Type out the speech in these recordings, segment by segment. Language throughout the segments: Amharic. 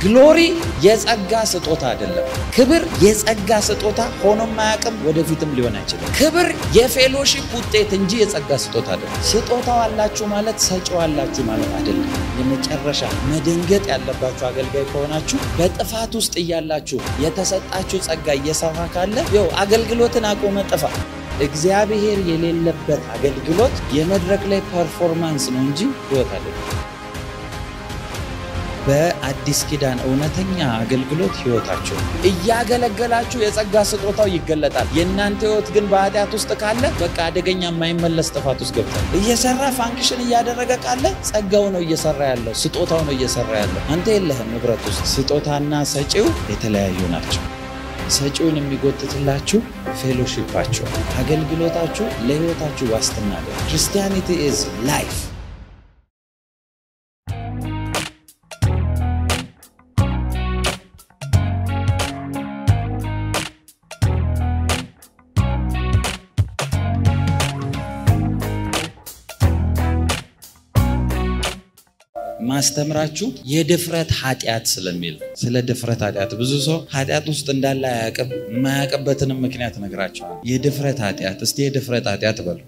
Glory የጸጋ ስጦታ አይደለም። ክብር የጸጋ ስጦታ ሆኖም አያውቅም፣ ወደፊትም ሊሆን አይችልም። ክብር የ fellowship ውጤት እንጂ የጸጋ ስጦታ አይደለም። ስጦታው አላችሁ ማለት ሰጪው አላችሁ ማለት አይደለም። የመጨረሻ መደንገጥ ያለባችሁ አገልጋይ ከሆናችሁ በጥፋት ውስጥ እያላችሁ የተሰጣችሁ ጸጋ እየሰራ ካለ ይኸው አገልግሎትን አቆመ፣ ጥፋ። እግዚአብሔር የሌለበት አገልግሎት የመድረክ ላይ performance ነው እንጂ ህይወት አይደለም። በአዲስ ኪዳን እውነተኛ አገልግሎት ህይወታችሁ እያገለገላችሁ የጸጋ ስጦታው ይገለጣል። የእናንተ ህይወት ግን በኃጢአት ውስጥ ካለ በቃ አደገኛ የማይመለስ ጥፋት ውስጥ ገብቷል። እየሰራ function እያደረገ ካለ ጸጋው ነው እየሰራ ያለው፣ ስጦታው ነው እየሰራ ያለው። አንተ የለህም ህብረት ውስጥ። ስጦታና ሰጪው የተለያዩ ናቸው። ሰጪውን የሚጎትትላችሁ fellowship ኣችሁ፣ አገልግሎታችሁ ለህይወታችሁ ዋስትና አለ። Christianity is life። ማስተምራችሁ የድፍረት ኃጢአት ስለሚል ስለ ድፍረት ኃጢአት ብዙ ሰው ኃጢአት ውስጥ እንዳለ አያውቅም። የማያውቅበትንም ምክንያት ነግራቸዋል። የድፍረት ኃጢአት፣ እስቲ የድፍረት ኃጢአት በሉ።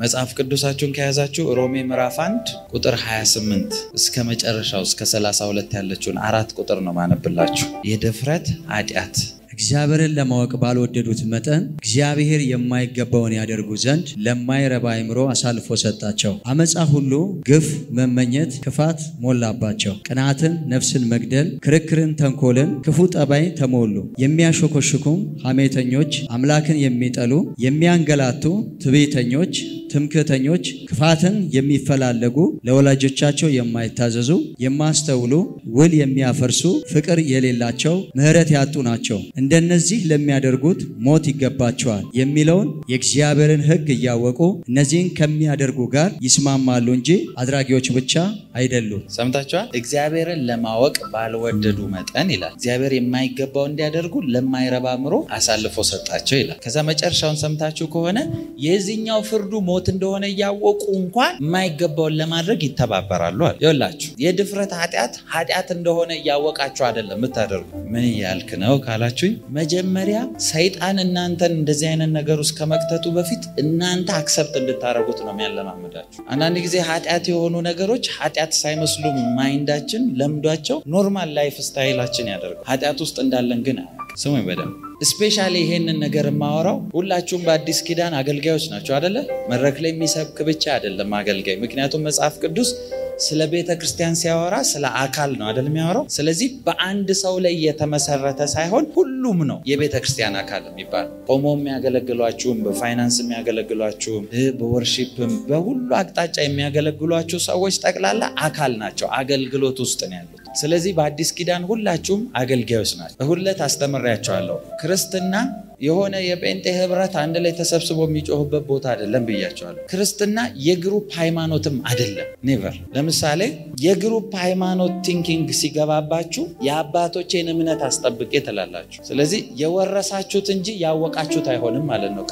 መጽሐፍ ቅዱሳችሁን ከያዛችሁ ሮሜ ምዕራፍ 1 ቁጥር 28 እስከ መጨረሻው እስከ 32 ያለችውን 4 ቁጥር ነው ማነብላችሁ። የድፍረት ኃጢአት። እግዚአብሔርን ለማወቅ ባልወደዱት መጠን እግዚአብሔር የማይገባውን ያደርጉ ዘንድ ለማይረባ አእምሮ አሳልፎ ሰጣቸው። አመፃ ሁሉ፣ ግፍ፣ መመኘት፣ ክፋት ሞላባቸው። ቅናትን፣ ነፍስን መግደል፣ ክርክርን፣ ተንኮልን፣ ክፉ ጠባይ ተሞሉ። የሚያሾኮሽኩም፣ ሐሜተኞች፣ አምላክን የሚጠሉ፣ የሚያንገላቱ፣ ትዕቢተኞች፣ ትምክህተኞች፣ ክፋትን የሚፈላለጉ፣ ለወላጆቻቸው የማይታዘዙ፣ የማያስተውሉ፣ ውል የሚያፈርሱ፣ ፍቅር የሌላቸው፣ ምሕረት ያጡ ናቸው። እንደነዚህ ለሚያደርጉት ሞት ይገባቸዋል የሚለውን የእግዚአብሔርን ሕግ እያወቁ እነዚህን ከሚያደርጉ ጋር ይስማማሉ እንጂ አድራጊዎች ብቻ አይደሉም። ሰምታችኋል። እግዚአብሔርን ለማወቅ ባልወደዱ መጠን ይላል እግዚአብሔር የማይገባው እንዲያደርጉ ለማይረባ አእምሮ አሳልፎ ሰጣቸው ይላል። ከዛ መጨረሻውን ሰምታችሁ ከሆነ የዚህኛው ፍርዱ ሞት እንደሆነ እያወቁ እንኳን የማይገባውን ለማድረግ ይተባበራሉ አለ። ይኸውላችሁ የድፍረት ኃጢአት ኃጢአት እንደሆነ እያወቃችሁ አይደለም የምታደርጉ። ምን እያልክ ነው ካላችሁ መጀመሪያ ሰይጣን እናንተን እንደዚህ አይነት ነገር ውስጥ ከመክተቱ በፊት እናንተ accept እንድታደርጉት ነው የሚያለማምዳችሁ። አንዳንድ ጊዜ ኃጢአት የሆኑ ነገሮች ኃጢአት ሳይመስሉ mind ኣችን ለምዷቸው normal lifestyle ኣችን ያደርገው ኃጢአት ውስጥ እንዳለን ግን አያውቅም። ስሙኝ በደንብ። Specially ይሄንን ነገር የማወራው ሁላችሁም በአዲስ ኪዳን አገልጋዮች ናቸው አደለ? መድረክ ላይ የሚሰብክ ብቻ አይደለም አገልጋይ። ምክንያቱም መጽሐፍ ቅዱስ ስለ ቤተ ክርስቲያን ሲያወራ ስለ አካል ነው አይደል የሚያወራው። ስለዚህ በአንድ ሰው ላይ የተመሰረተ ሳይሆን ሁሉም ነው የቤተ ክርስቲያን አካል የሚባለው። ቆሞ የሚያገለግሏችሁም፣ በፋይናንስ የሚያገለግሏችሁም፣ በ worship ም በሁሉ አቅጣጫ የሚያገለግሏችሁ ሰዎች ጠቅላላ አካል ናቸው፣ አገልግሎት ውስጥ ነው ያሉት። ስለዚህ በአዲስ ኪዳን ሁላችሁም አገልጋዮች ናቸው። እሁድ ዕለት አስተምሬያቸዋለሁ። ክርስትና የሆነ የጴንጤ ህብረት አንድ ላይ ተሰብስቦ የሚጮህበት ቦታ አይደለም ብያቸዋለሁ። ክርስትና የ group ሃይማኖትም አይደለም። Never። ለምሳሌ የ group ሃይማኖት thinking ሲገባባችሁ የአባቶቼን እምነት አስጠብቄ ትላላችሁ። ስለዚህ የወረሳችሁት እንጂ ያወቃችሁት አይሆንም ማለት ነው።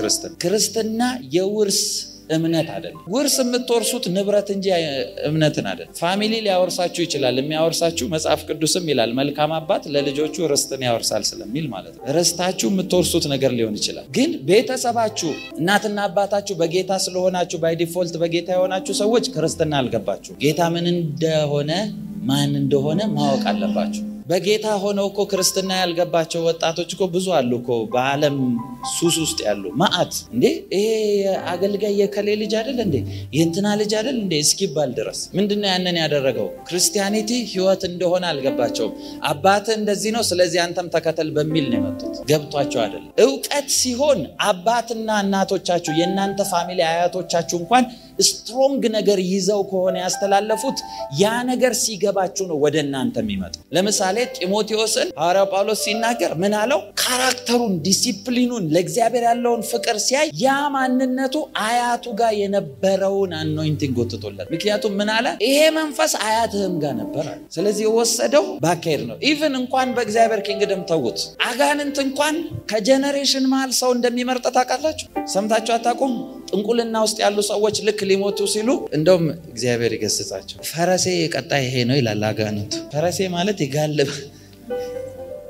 ክርስትና የውርስ እምነት አይደለም። ውርስ የምትወርሱት ንብረት እንጂ እምነትን አይደለም። Family ሊያወርሳችሁ ይችላል። የሚያወርሳችሁ መጽሐፍ ቅዱስም ይላል መልካም አባት ለልጆቹ ርስትን ያወርሳል ስለሚል ማለት ነው። ርስታችሁ የምትወርሱት ነገር ሊሆን ይችላል። ግን ቤተሰባችሁ እናትና አባታችሁ በጌታ ስለሆናችሁ by default በጌታ የሆናችሁ ሰዎች ክርስትና አልገባችሁ። ጌታ ምን እንደሆነ ማን እንደሆነ ማወቅ አለባችሁ። በጌታ ሆነው እኮ ክርስትና ያልገባቸው ወጣቶች እኮ ብዙ አሉ እኮ በዓለም ሱስ ውስጥ ያሉ ማአት። እንዴ ይሄ አገልጋይ የከሌ ልጅ አይደል እንዴ የእንትና ልጅ አይደል እንዴ እስኪባል ድረስ ምንድነው ያንን ያደረገው? Christianity ህይወት እንደሆነ አልገባቸውም። አባትህ እንደዚህ ነው ስለዚህ አንተም ተከተል በሚል ነው የመጡት። ገብቷቸው አይደለም። እውቀት ሲሆን አባትና እናቶቻችሁ የእናንተ family አያቶቻችሁ እንኳን strong ነገር ይዘው ከሆነ ያስተላለፉት ያ ነገር ሲገባችሁ ነው ወደ እናንተ የሚመጣው። ለምሳሌ ጢሞቴዎስን ሐዋርያው ጳውሎስ ሲናገር ምን አለው? Character ኡን፣ ዲሲፕሊኑን፣ ለእግዚአብሔር ያለውን ፍቅር ሲያይ ያ ማንነቱ አያቱ ጋር የነበረውን anointing ጎትቶለት። ምክንያቱም ምን አለ? ይሄ መንፈስ አያትህም ጋር ነበር አለ። ስለዚህ የወሰደው ባካሄድ ነው። Even እንኳን በእግዚአብሔር kingdom ተውት፣ አጋንንት እንኳን ከ generation መሃል ሰው እንደሚመርጥ ታውቃላችሁ? ሰምታችሁ አታውቁም? ጥንቁልና ውስጥ ያሉ ሰዎች ልክ ሊሞቱ ሲሉ እንደውም እግዚአብሔር ይገስጻቸው። ፈረሴ ቀጣይ ይሄ ነው ይላል አጋንንቱ። ፈረሴ ማለት ይጋልብ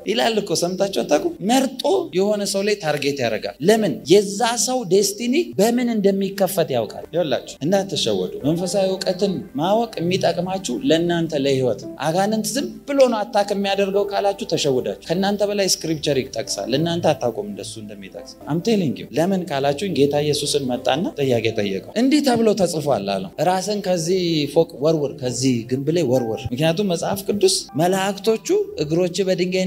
ይላል እኮ፣ ሰምታችሁ አታውቁም? መርጦ የሆነ ሰው ላይ target ያደርጋል። ለምን? የዛ ሰው destiny በምን እንደሚከፈት ያውቃል። ይኸውላችሁ እንዳትሸወዱ። መንፈሳዊ እውቀትን ማወቅ የሚጠቅማችሁ ለእናንተ ለህይወት ነው። አጋንንት ዝም ብሎ ነው attack የሚያደርገው ካላችሁ ተሸውዳችሁ። ከእናንተ በላይ scripture ይጠቅሳል። እናንተ አታውቁም እንደሱ እንደሚጠቅስ። I'm telling you። ለምን ካላችሁኝ ጌታ ኢየሱስን መጣና ጥያቄ ጠየቀው። እንዲህ ተብሎ ተጽፏል አለው። ራስን ከዚህ ፎቅ ወርውር፣ ከዚህ ግንብ ላይ ወርውር። ምክንያቱም መጽሐፍ ቅዱስ መላእክቶቹ እግሮች በድንጋይ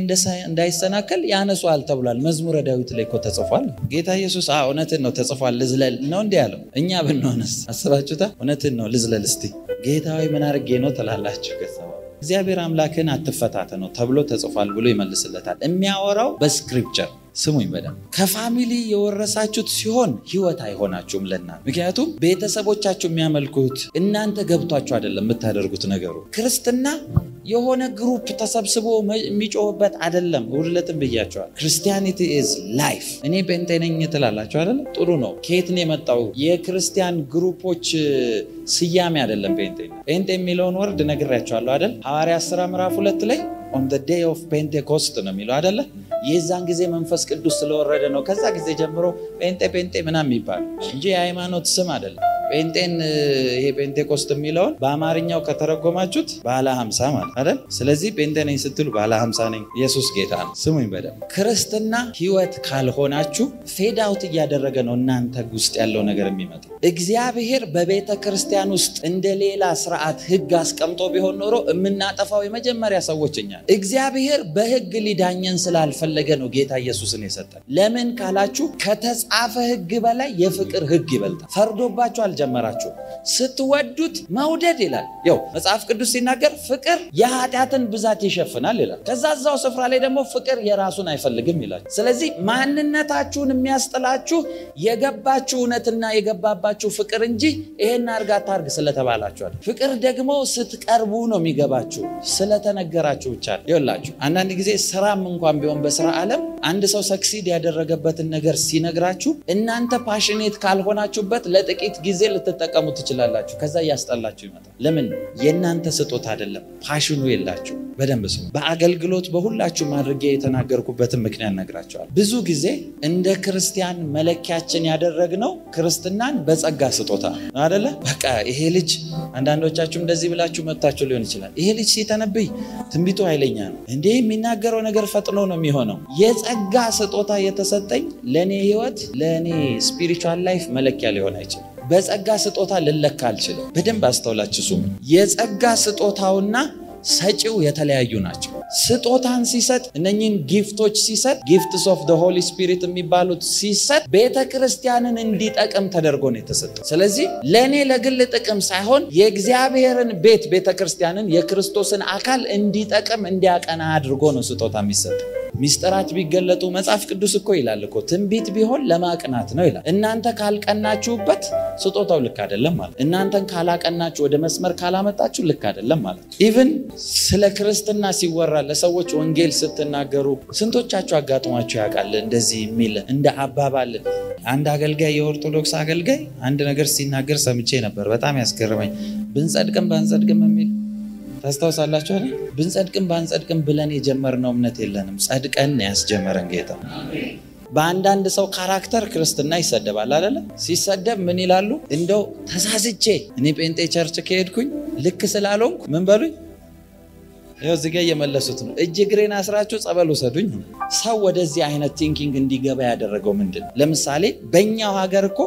እንዳይሰናከል ያነሷል ተብሏል። መዝሙረ ዳዊት ላይ እኮ ተጽፏል። ጌታ ኢየሱስ እውነትን ነው ተጽፏል፣ ልዝለል ነው እንዲህ ያለው። እኛ ብንሆንስ አስባችሁታ? እውነትን ነው ልዝለል፣ እስቲ ጌታ ሆይ ምን አድርጌ ነው ትላላችሁ? ከሰባ እግዚአብሔር አምላክን አትፈታተነው ተብሎ ተጽፏል ብሎ ይመልስለታል። የሚያወራው በ scripture። ስሙኝ በደንብ። ከ family የወረሳችሁት ሲሆን ህይወት አይሆናችሁም ለእናንተ። ምክንያቱም ቤተሰቦቻችሁ የሚያመልኩት እናንተ ገብቷችሁ አይደለም የምታደርጉት ነገሩ። ክርስትና የሆነ group ተሰብስቦ የሚጮህበት አይደለም። እሑድ ዕለትም ብያቸዋል። Christianity is life። እኔ ጴንጤ ነኝ ትላላችሁ አይደለም? ጥሩ ነው። ከየት ነው የመጣው? የክርስቲያን group ኦች ስያሜ አይደለም ጴንጤ። ጴንጤ የሚለውን word ነግሬያቸዋለሁ አይደል? ሐዋርያት ሥራ ምዕራፍ 2 ላይ on the day of Pentecost ነው የሚለው አይደለ? የዛን ጊዜ መንፈስ ቅዱስ ስለወረደ ነው። ከዛ ጊዜ ጀምሮ ጴንጤ ጴንጤ ምናምን የሚባል እንጂ የሃይማኖት ስም አይደለም። ጴንጤን ይሄ ጴንጤኮስት የሚለውን በአማርኛው ከተረጎማችሁት ባለ 50 ማለት አይደል? ስለዚህ ጴንጤ ነኝ ስትሉ ባለ 50 ነኝ፣ ኢየሱስ ጌታ ነው። ስሙኝ በደንብ። ክርስትና ህይወት ካልሆናችሁ fade out እያደረገ ነው እናንተ ውስጥ ያለው ነገር የሚመጣው። እግዚአብሔር በቤተ ክርስቲያን ውስጥ እንደ ሌላ ስርዓት ህግ አስቀምጦ ቢሆን ኖሮ የምናጠፋው የመጀመሪያ ሰዎች እኛ። እግዚአብሔር በህግ ሊዳኘን ስላልፈለገ ነው ጌታ ኢየሱስን የሰጠን። ለምን ካላችሁ ከተጻፈ ህግ በላይ የፍቅር ህግ ይበልጣል። ፈርዶባችሁ አልጀመራችሁ። ስትወዱት መውደድ ይላል። ያው መጽሐፍ ቅዱስ ሲናገር ፍቅር የኃጢአትን ብዛት ይሸፍናል ይላል። ከዛ እዛው ስፍራ ላይ ደግሞ ፍቅር የራሱን አይፈልግም ይላል። ስለዚህ ማንነታችሁን የሚያስጥላችሁ የገባችሁ እውነትና የገባባችሁ ፍቅር እንጂ ይሄን አርጋ ታርግ ስለተባላችሁ። ፍቅር ደግሞ ስትቀርቡ ነው የሚገባችሁ፣ ስለተነገራችሁ ብቻ። ይኸውላችሁ አንዳንድ ጊዜ ስራም እንኳን ቢሆን በስራ ዓለም አንድ ሰው succeed ያደረገበትን ነገር ሲነግራችሁ እናንተ passionate ካልሆናችሁበት ለጥቂት ጊዜ ልትጠቀሙ ትችላላችሁ። ከዛ እያስጠላችሁ ይመጣል። ለምን? የእናንተ ስጦታ አይደለም፣ passion ኑ የላችሁ። በደንብ ስሙ። በአገልግሎት በሁላችሁም አድርጌ የተናገርኩበትን ምክንያት ነግራቸዋል። ብዙ ጊዜ እንደ ክርስቲያን መለኪያችን ያደረግነው ክርስትናን በጸጋ ስጦታ ነው አይደለ? በቃ ይሄ ልጅ፣ አንዳንዶቻችሁ እንደዚህ ብላችሁ መጥታችሁ ሊሆን ይችላል። ይሄ ልጅ ሲተነብይ ትንቢቱ ኃይለኛ ነው እንዴ፣ የሚናገረው ነገር ፈጥኖ ነው የሚሆነው። የጸጋ ስጦታ የተሰጠኝ ለእኔ ህይወት፣ ለእኔ spiritual life መለኪያ ሊሆን አይችልም። በጸጋ ስጦታ ልለካ አልችልም። በደንብ አስተውላችሁ ስሙ። የጸጋ ስጦታውና ሰጪው የተለያዩ ናቸው። ስጦታን ሲሰጥ፣ እነኚህን gift ኦች ሲሰጥ፣ gifts of the Holy Spirit የሚባሉት ሲሰጥ ቤተ ክርስቲያንን እንዲጠቅም ተደርጎ ነው የተሰጠው። ስለዚህ ለእኔ ለግል ጥቅም ሳይሆን የእግዚአብሔርን ቤት ቤተ ክርስቲያንን የክርስቶስን አካል እንዲጠቅም እንዲያቀና አድርጎ ነው ስጦታ የሚሰጠው። ሚስጥራት ቢገለጡ መጽሐፍ ቅዱስ እኮ ይላል እኮ ትንቢት ቢሆን ለማቅናት ነው ይላል። እናንተ ካልቀናችሁበት ስጦታው ልክ አይደለም ማለት፣ እናንተን ካላቀናችሁ ወደ መስመር ካላመጣችሁ ልክ አይደለም ማለት። Even ስለ ክርስትና ሲወራ ለሰዎች ወንጌል ስትናገሩ ስንቶቻችሁ አጋጥሟችሁ ያውቃል እንደዚህ የሚል እንደ አባባል? አንድ አገልጋይ፣ የኦርቶዶክስ አገልጋይ አንድ ነገር ሲናገር ሰምቼ ነበር። በጣም ያስገርመኝ። ብንጸድቅም ባንጸድቅም የሚል ታስታውሳላችሁ አይደል? ብንጸድቅም ባንጸድቅም ብለን የጀመርነው እምነት የለንም። ጸድቀን ያስጀመረን ጌታ። በአንዳንድ ሰው character ክርስትና ይሰደባል አይደለ? ሲሰደብ ምን ይላሉ? እንደው ተሳስቼ እኔ ጴንጤ church ከሄድኩኝ ልክ ስላልሆንኩ ምን በሉኝ። ይኸው እዚህ ጋር እየመለሱት ነው። እጅ እግሬን አስራችሁ ጸበል ውሰዱኝ። ሰው ወደዚህ አይነት thinking እንዲገባ ያደረገው ምንድን ነው? ለምሳሌ በእኛው ሀገር እኮ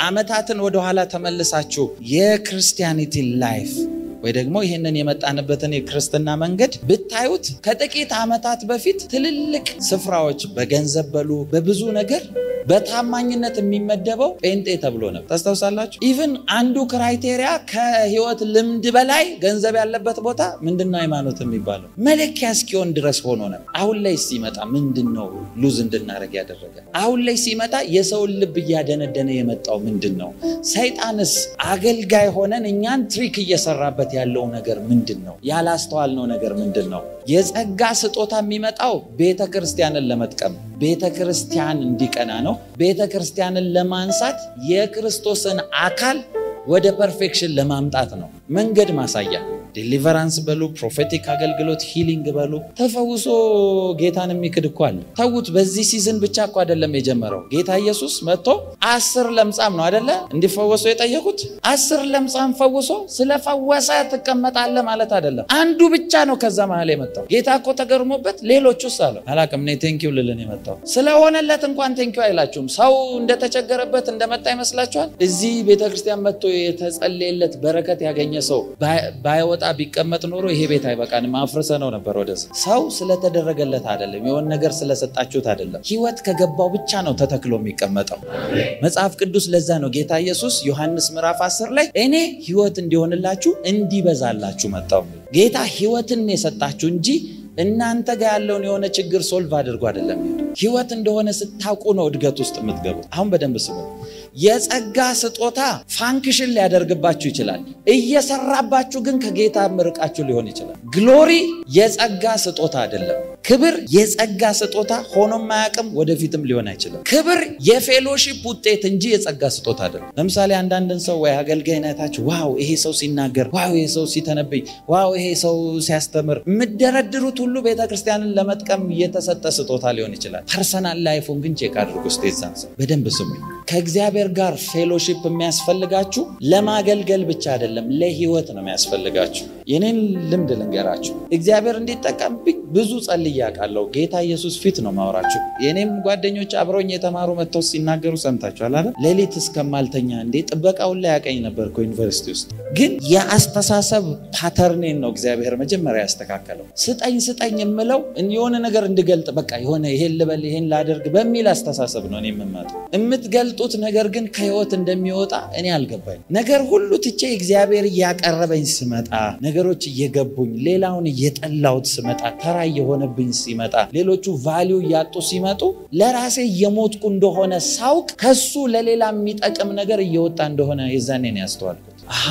አመታትን ወደኋላ ተመልሳችሁ የ Christianity life ወይ ደግሞ ይህንን የመጣንበትን የክርስትና መንገድ ብታዩት ከጥቂት ዓመታት በፊት ትልልቅ ስፍራዎች በገንዘብ በሉ በብዙ ነገር በታማኝነት የሚመደበው ጴንጤ ተብሎ ነበር። ታስታውሳላችሁ? Even አንዱ criteria ከህይወት ልምድ በላይ ገንዘብ ያለበት ቦታ ምንድነው ሃይማኖት የሚባለው መለኪያ እስኪሆን ድረስ ሆኖ ነበር። አሁን ላይ ሲመጣ ምንድነው lose እንድናደርግ ያደረገ? አሁን ላይ ሲመጣ የሰውን ልብ እያደነደነ የመጣው ምንድነው? ሰይጣንስ አገልጋይ ሆነን እኛን trick እየሰራበት እየተጠቀምንበት ያለው ነገር ምንድን ነው? ያላስተዋልነው ነገር ምንድን ነው? የጸጋ ስጦታ የሚመጣው ቤተ ክርስቲያንን ለመጥቀም፣ ቤተ ክርስቲያን እንዲቀና ነው። ቤተ ክርስቲያንን ለማንሳት፣ የክርስቶስን አካል ወደ perfection ለማምጣት ነው። መንገድ ማሳያ deliverance በሉ፣ prophetic አገልግሎት፣ healing በሉ። ተፈውሶ ጌታን የሚክድ እኮ አለ። ተዉት። በዚህ season ብቻ እኮ አይደለም የጀመረው። ጌታ ኢየሱስ መጥቶ 10 ለምጻም ነው አደለ እንዲፈወሱ የጠየቁት? 10 ለምጻም ፈውሶ ስለፈወሰ ትቀመጣለህ ማለት አይደለም። አንዱ ብቻ ነው ከዛ መሀል የመጣው። ጌታ እኮ ተገርሞበት ሌሎቹስ አለው። አላቅም፣ እኔ thank you ልልን የመጣው ስለሆነለት እንኳን thank you አይላችሁም። ሰው እንደተቸገረበት እንደመጣ ይመስላችኋል? እዚህ ቤተክርስቲያን መጥቶ የተጸለየለት በረከት ያገኘ ሰው ባይወጣ ቢቀመጥ ኖሮ ይሄ ቤት አይበቃንም፣ አፍርሰ ነው ነበር ወደዛ። ሰው ስለተደረገለት አይደለም፣ የሆነ ነገር ስለሰጣችሁት አይደለም። ህይወት ከገባው ብቻ ነው ተተክሎ የሚቀመጠው። መጽሐፍ ቅዱስ ለዛ ነው ጌታ ኢየሱስ ዮሐንስ ምዕራፍ 10 ላይ እኔ ህይወት እንዲሆንላችሁ እንዲበዛላችሁ መጣሁ። ጌታ ህይወትን የሰጣችሁ እንጂ እናንተ ጋር ያለውን የሆነ ችግር solve አድርጎ አይደለም። ህይወት እንደሆነ ስታውቁ ነው እድገት ውስጥ የምትገቡት። አሁን በደንብ ስሙ። የጸጋ ስጦታ function ሊያደርግባችሁ ይችላል። እየሰራባችሁ ግን ከጌታ ምርቃችሁ ሊሆን ይችላል። Glory የጸጋ ስጦታ አይደለም። ክብር የጸጋ ስጦታ ሆኖም አያውቅም፣ ወደፊትም ሊሆን አይችልም። ክብር የ fellowship ውጤት እንጂ የጸጋ ስጦታ አይደለም። ለምሳሌ አንዳንድን ሰው ወይ አገልጋይ አይታችሁ wow ይሄ ሰው ሲናገር፣ wow ይሄ ሰው ሲተነብይ፣ wow ይሄ ሰው ሲያስተምር የምትደረድሩት ሁሉ ቤተክርስቲያንን ለመጥቀም የተሰጠ ስጦታ ሊሆን ይችላል። Personal life ኡን ግን check አድርጉ። እስቲ የዛን ሰው በደንብ ስሙ። ከእግዚአብሔር ጋር fellowship የሚያስፈልጋችሁ ለማገልገል ብቻ አይደለም፣ ለህይወት ነው የሚያስፈልጋችሁ። የኔን ልምድ ልንገራችሁ። እግዚአብሔር እንዲጠቀም ብዙ ጸልዬ አውቃለሁ። ጌታ ኢየሱስ ፊት ነው ማወራችሁ። የኔም ጓደኞች አብረውኝ የተማሩ መጥተው ሲናገሩ ሰምታችኋል አይደል? ሌሊት እስከማልተኛ እንዴ ጥበቃውን ላይ ያቀኝ ነበር እኮ ዩኒቨርሲቲ ውስጥ። ግን የአስተሳሰብ pattern ኤን ነው እግዚአብሔር መጀመሪያ ያስተካከለው። ስጠኝ ስጠኝ የምለው የሆነ ነገር እንድገልጥ፣ በቃ የሆነ ይሄን ልበል ይሄን ላደርግ በሚል አስተሳሰብ ነው እኔ የምመጣው። የምትገልጡት ነገር ግን ከህይወት እንደሚወጣ እኔ አልገባኝ። ነገር ሁሉ ትቼ እግዚአብሔር እያቀረበኝ ስመጣ፣ ነገሮች እየገቡኝ፣ ሌላውን እየጠላሁት ስመጣ፣ ተራ እየሆነብኝ ሲመጣ፣ ሌሎቹ value እያጡ ሲመጡ፣ ለራሴ እየሞትኩ እንደሆነ ሳውቅ፣ ከሱ ለሌላ የሚጠቅም ነገር እየወጣ እንደሆነ የዛኔ ነው ያስተዋልኩት። አሃ